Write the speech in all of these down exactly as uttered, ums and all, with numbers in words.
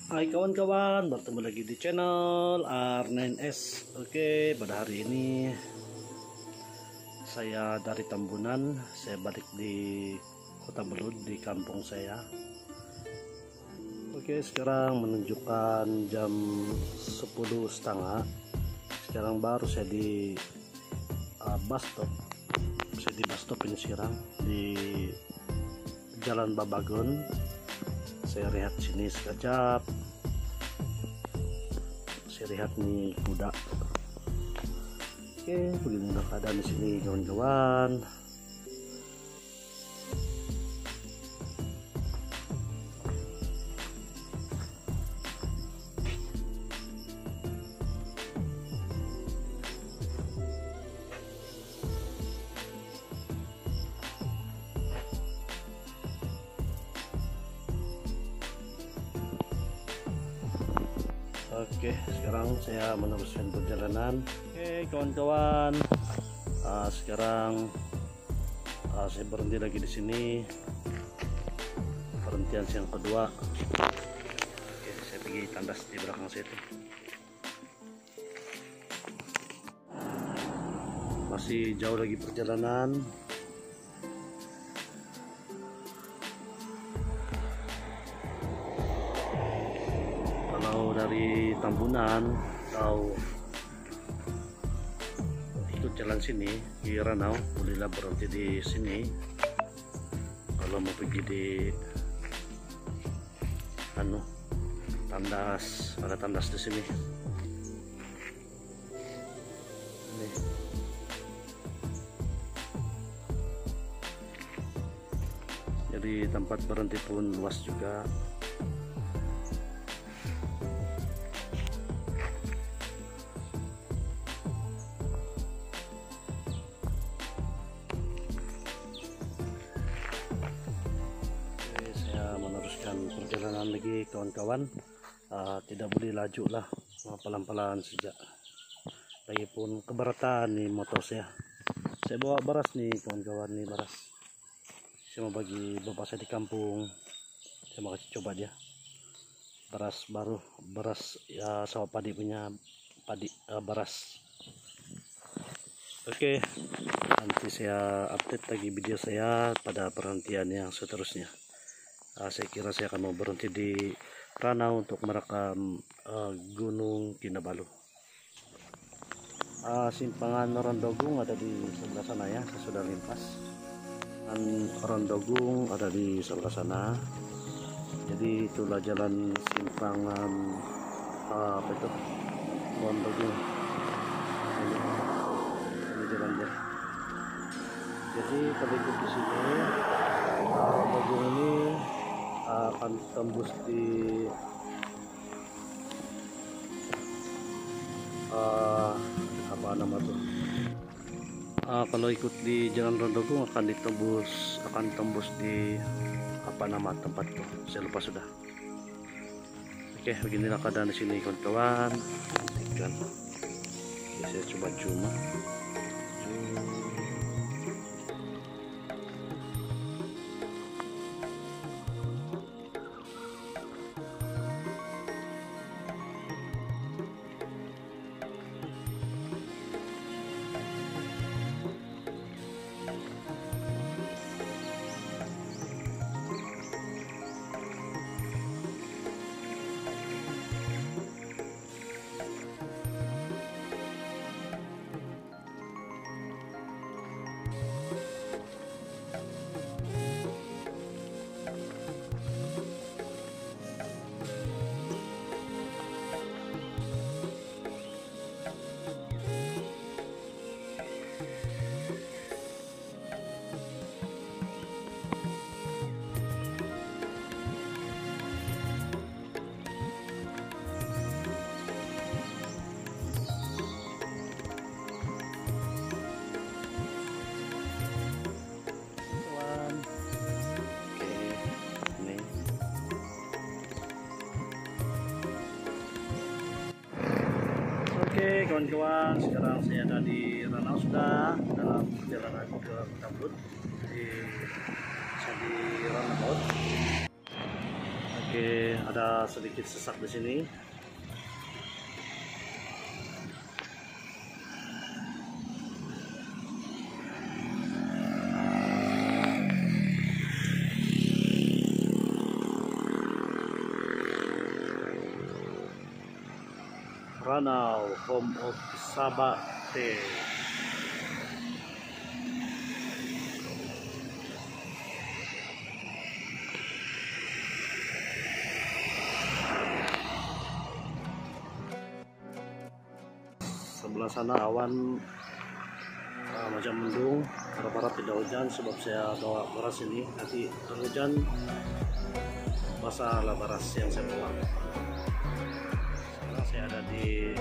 Hai kawan-kawan, bertemu lagi di channel R nine S. Okey, pada hari ini saya dari Tambunan, saya balik di Kota Belud, di kampung saya. Okey, sekarang menunjukkan jam sepuluh setengah. Sekarang baru saya di, ah, bus stop. Saya di bus stop ini sekarang, di Jalan Babagun. Saya rehat sini sekejap. Saya rehat ni kuda. Okey, beginilah keadaan di sini, kawan-kawan. Okey, sekarang saya meneruskan perjalanan. Okey, kawan-kawan. Ah, sekarang, ah, saya berhenti lagi di sini. Perhentian yang kedua. Okey, saya pergi tandas di belakang saya tu. Masih jauh lagi perjalanan. Kalau dari Tambunan atau ikut jalan sini di Ranau, bolehlah berhenti di sini. Kalau mau pergi di, anu, tandas, ada tandas di sini. Ni. Jadi, tempat berhenti pun luas juga. Okey, saya meneruskan perjalanan lagi, kawan-kawan. Ah, tidak boleh laju lah, ah, pelan-pelan saja. Lagipun keberatan ni motor saya. Saya bawa beras ni, kawan-kawan, ni beras. Saya mau bagi bapak saya di kampung. Saya mau kasih coba dia. Beras baru, beras, ya, sawah padi punya padi, ah, beras. Okey, nanti saya update lagi video saya pada perhentian yang seterusnya. Ah, saya kira saya akan mau berhenti di Ranau untuk merakam, ah, Gunung Kinabalu. Ah, simpangan Rondogung ada di sebelah sana, ya, saya sudah lintas. Dan Rondogung ada di sebelah sana. Jadi, itulah jalan simpangan, ah, apa itu, Rondogung. Ini, ini jalan dia. Jadi, kalau ikut di sini, ah, Rondogung ini, ah, akan tembus di, ah, apa nama tu? Ah, kalau ikut di Jalan Rondogung akan ditembus, akan tembus di, apa nama tempat tu? Saya lupa sudah. Okey, beginilah keadaan di sini, kawan-kawan. Cantik kan? Okey, saya cuba zoom, ah. Zoom. Okey, kawan-kawan, sekarang saya ada di Ranau sudah, dalam perjalanan ke Kota Belud. Di, saya di roundabout. Oke, Okey, ada sedikit sesak di sini. Ranau, home of Sabah Tea. Sebelah sana awan, ah, macam mendung, harap-harap tidak hujan sebab saya bawa beras ini. Nanti kalau hujan, basahlah beras yang saya bawa. Sekarang saya ada di,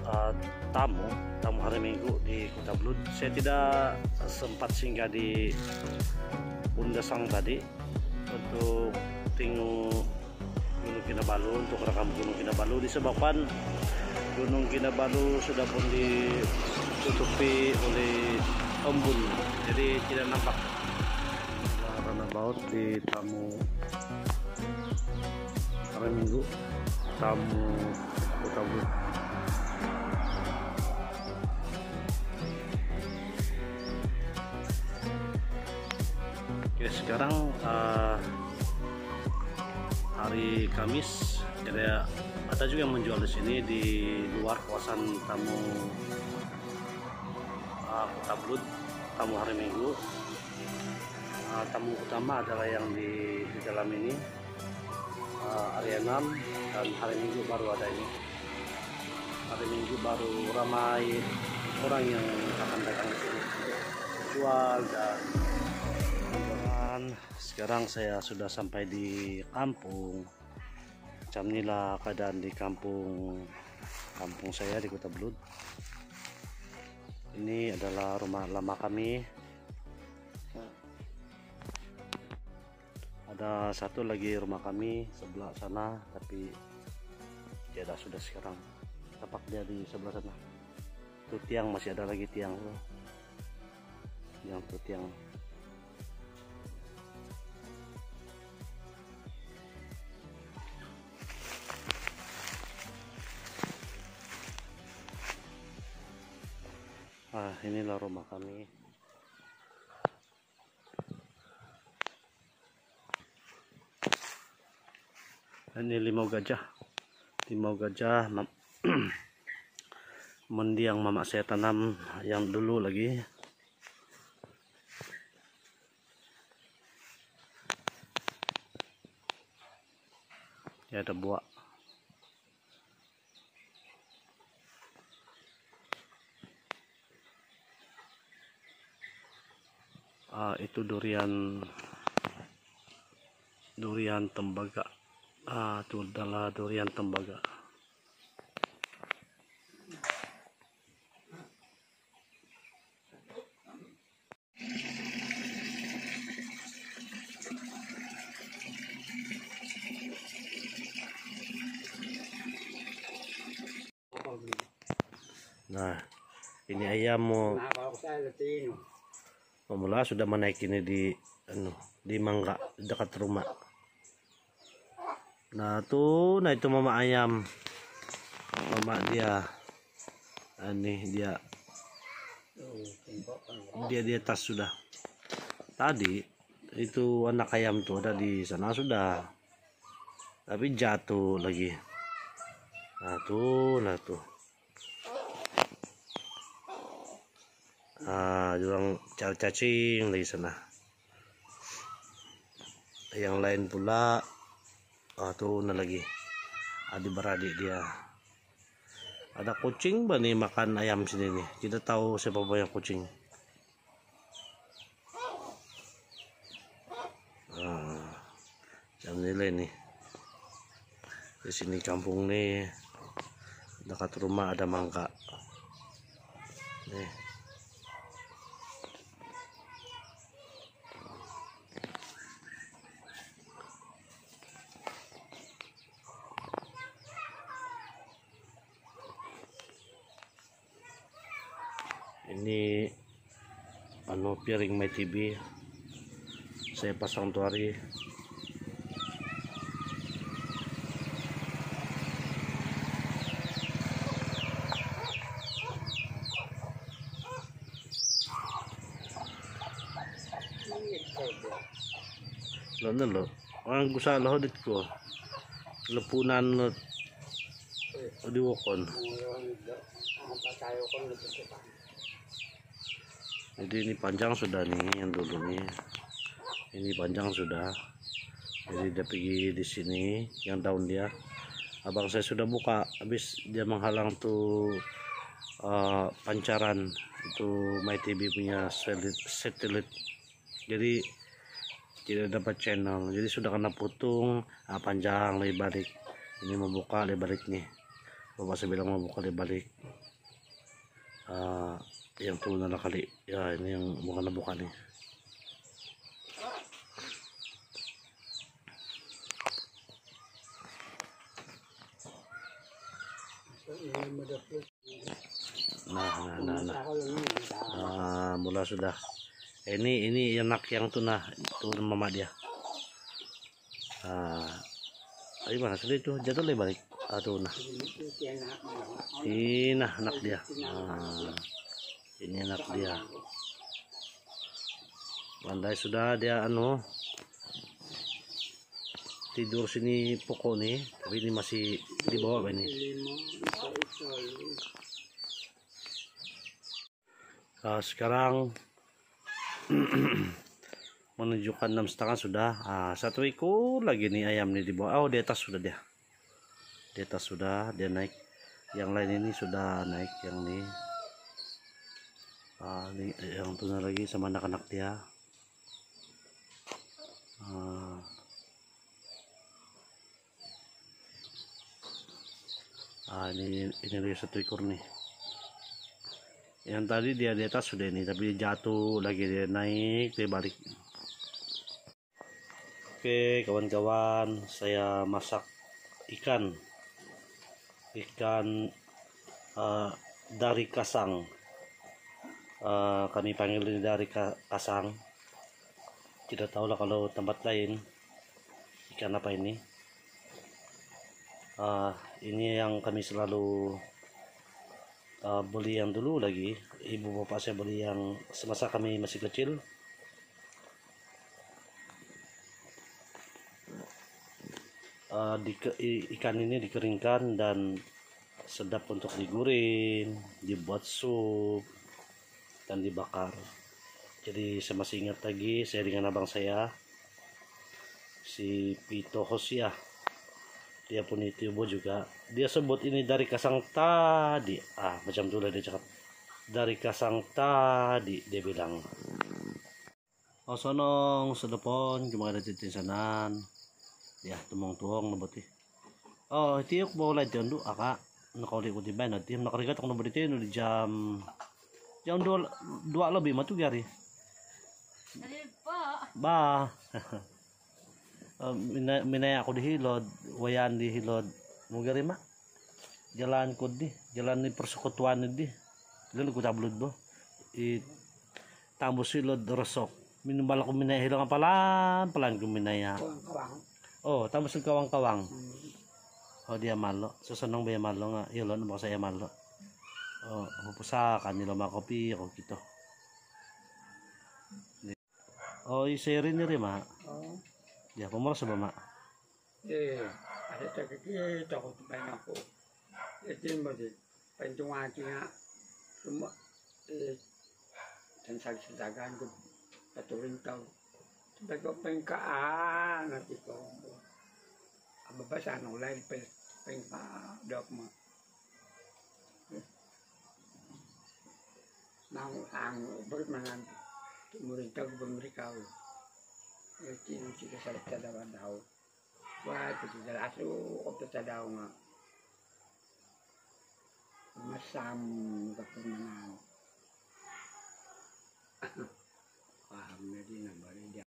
ah, tamu, tamu hari Minggu di Kota Belud. Saya tidak sempat singgah di Bundasang tadi untuk tengok Gunung Kinabalu, untuk rakam Gunung Kinabalu, disebabkan Gunung Kinabalu sudah pun ditutupi oleh embun, jadi tidak nampak. Runabout di tamu hari Minggu, tamu Kota Belud. Okey, sekarang, ah, hari Khamis, jadi ada juga yang menjual di sini di luar kawasan tamu, ah, Kota Belud, tamu hari Minggu. Ah, tamu utama adalah yang di, di dalam ini, ah, hari enam, dan hari Minggu baru ada ini. Hari Minggu baru ramai orang yang akan datang ke sini untuk jual dan, dan sekarang saya sudah sampai di kampung. Macam inilah keadaan di kampung, kampung saya di Kota Belud. Ini adalah rumah lama kami. Ada satu lagi rumah kami sebelah sana, tapi tiada sudah sekarang. Tapak dia di sebelah sana. Tu tiang, masih ada lagi tiang tu. Yang tu tiang. Ah, inilah rumah kami. Ini limau gajah. Limau gajah mam-, mendiang mamak saya tanam yang dulu lagi. Ya, ada buah. Ah, itu durian, durian tembaga. Ah, tu adalah durian tembaga. Nah, ini ayam mau, pemula sudah menaik ini di, anu, di mangga dekat rumah. Nah, tu, nah, itu mama ayam. Mama dia. Ah, ni dia. Dia di atas sudah. Tadi itu anak ayam tu ada di sana sudah. Tapi jatuh lagi. Nah, tu, nah, tu. Ah, orang cari cacing lagi sana. Yang lain pula, ah, tu na lagi. Adik beradik dia. Ada kucing bah ni makan ayam sini ni. Tidak tahu siapa punya kucing. Ah, macam ni lah ni. Di sini kampung ni, dekat rumah ada mangga. Ni. Ini, anu, piring My T V. Saya pasang tu hari. Lo na lo. Ang gusa lo hodit ko. Lepunan lo. Di wokon. Jadi ini panjang sudah nih yang dulu nih. Ini panjang sudah. Jadi dia pergi di sini yang daun dia. Abang saya sudah buka, habis dia menghalang tu, uh, pancaran tu My T V punya satelit, satelit. Jadi tidak dapat channel. Jadi sudah kena putung, ah, panjang lagi balik. Ini mau buka lagi balik nih. Bapak saya bilang mau buka lagi balik. Ah, yang tu na lah kali. Ya, ini yang bukan buka ni. Nah, nah, nah, nah. Ah, mula sudah. Ini, ini anak yang tu nah, tu mama dia. Ah, ay, mana sudah itu? Jatuh lagi balik. Ah, tu nah. Ini nah anak dia. Ah, ini anak dia. Pandai sudah dia, anu, tidur sini pokok ni, tapi ini masih di bawah ini. Ah, sekarang menunjukkan enam setengah sudah. Ah, satu ekor lagi ni ayam ni di bawah. Oh, di atas sudah dia. Di atas sudah, dia naik. Yang lain ini sudah naik, yang ni. Ah, ni, yang tu na lagi sama anak-anak dia. Ah. Ah, ini, ini lagi satu ekor ni. Yang tadi dia di atas sudah ini, tapi dia jatuh lagi, dia naik, dia balik. Oke, kawan-kawan, saya masak ikan. Ikan, eh, dari kasang. Eh, kami panggil ini dari ka-, kasang. Tidak tahulah kalau tempat lain ikan apa ini. Ah, ini yang kami selalu, ah, beli yang dulu lagi. Ibu bapa saya beli yang semasa kami masih kecil. Ah, dike-, i-, ikan ini dikeringkan dan sedap untuk digoreng, dibuat sup, dan dibakar. Jadi, saya masih ingat lagi, saya dengan abang saya, si Pito Hosiah, dia pun YouTuber juga. Dia sebut ini dari kasang tadi. Ah, macam tu lah dia cakap. Dari kasang tadi, dia bilang. Osonong, sodopon, cuma ada titinsanan. Ya, tumong-tuong na boti. Oh, tiuk bo ulai tiondu, aka. Nakauli ku ti baino ti, nakarigat aku na boti tiondu di jam, jam dua, dua lebih matu gari. Ba. Eh, mina-, minaya aku di Hilod, wayan di Hilod. Mau gari, Mak? Jalan ku di, jalan ni persekutuan ni di. Lalu ku tablud bo. I tambus Hilod rosok. Minum bala ku minaya Hilod, pelan-pelan ku minaya. Kawang-kawang. Oh, tambus Kawang-Kawang. Hmm. Oh, dia malo. Sosonong ba iya malo nga. Iya lo, nampak saya malo. Oh, pupusa kami lo makopi, aku gitu. Oh, i sairin ni ri, Mak. Oh. Ya, pomoros ba, Mak? Eh, ada tak kiki, takut main aku. Jadi, mesti pentung hati nak. Cuma, eh, dan sakit sagan tu, paturin tau. Sampai kau pengkaan nanti kau. Apa pasal nolai pe-, pengka dok ma. Nang ang bermanan tu merintah gubernur kau. Iti kita salah kita dapat tahu. Wah, kita jelas tu, kau kita tahu nga. Masam ka permainan. Paham na di na bari dia.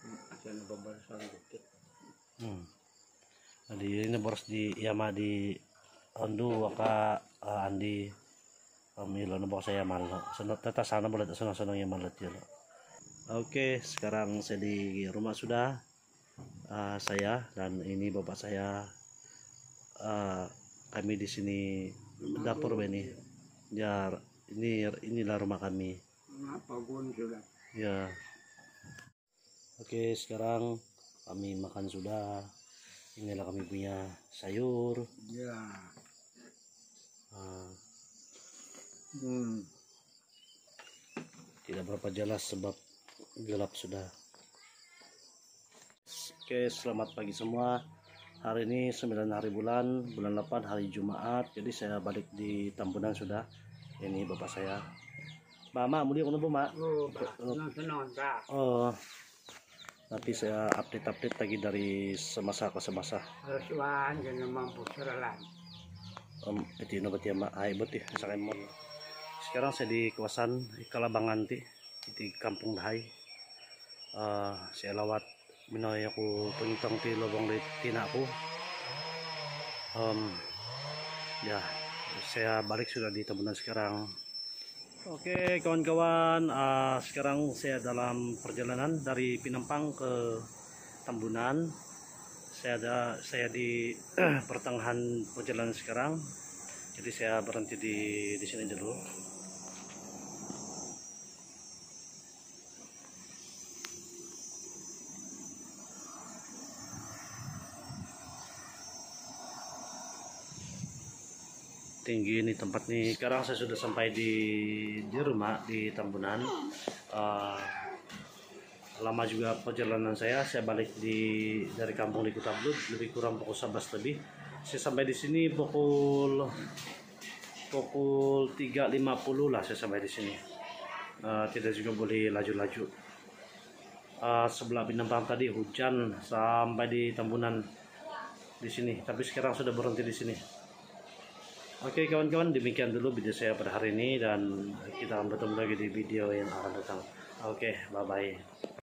Asal na pabarasan dikit. Hmm. Jadi, ini boros di Yama di Ondu, waka, ah, Andi. Om ilo na boros saya malo. Sono, tata sana boleh, sono-sono yang malo tilo. Oke, sekarang saya di rumah sudah. Ah, saya dan ini bapak saya, ah, kami di sini dapur ini. Ya, ini, inilah rumah kami. Rumah pagun sudah. Ya. Okey, sekarang kami makan sudah. Inilah kami punya sayur. Ya. Ah. Hmm. Tidak berapa jelas sebab gelap sudah. Okey, selamat pagi semua. Hari ini sembilan hari bulan, bulan lapan, hari Jumaat. Jadi saya balik di Tambunan sudah. Ini bapak saya. Mak, mak, mau dia kenapa, mak? Oh, senang-senang, tak? Oh. Nanti saya update-update lagi dari semasa ke semasa. Rasuan, jangan mampu seralan. Om, itu ino berarti, mak. Hai, berarti, saya mau. Sekarang saya di kawasan Kalabangan ti, di Kampung Dahai. Ah, saya lawat, minoi aku pengitong ti lubang di tina ku. Om, ya, saya balik sudah di Tambunan sekarang. Okey, kawan-kawan, ah, sekarang saya dalam perjalanan dari Penampang ke Tambunan. Saya ada, saya di pertengahan perjalanan sekarang. Jadi saya berhenti di, di sini dulu. Tinggi ni tempat ni. Sekarang saya sudah sampai di, di rumah di Tambunan. Ah, lama juga perjalanan saya. Saya balik di, dari kampung di Kota Belud, lebih kurang pukul sebelas lebih. Saya sampai di sini pukul, pukul tiga lima puluh lah saya sampai di sini. Ah, tidak juga boleh laju-laju. Ah, sebelah Penampang tadi hujan sampai di Tambunan di sini, tapi sekarang sudah berhenti di sini. Okey, kawan-kawan, demikian dulu video saya pada hari ini dan kita akan bertemu lagi di video yang akan datang. Okey, bye-bye.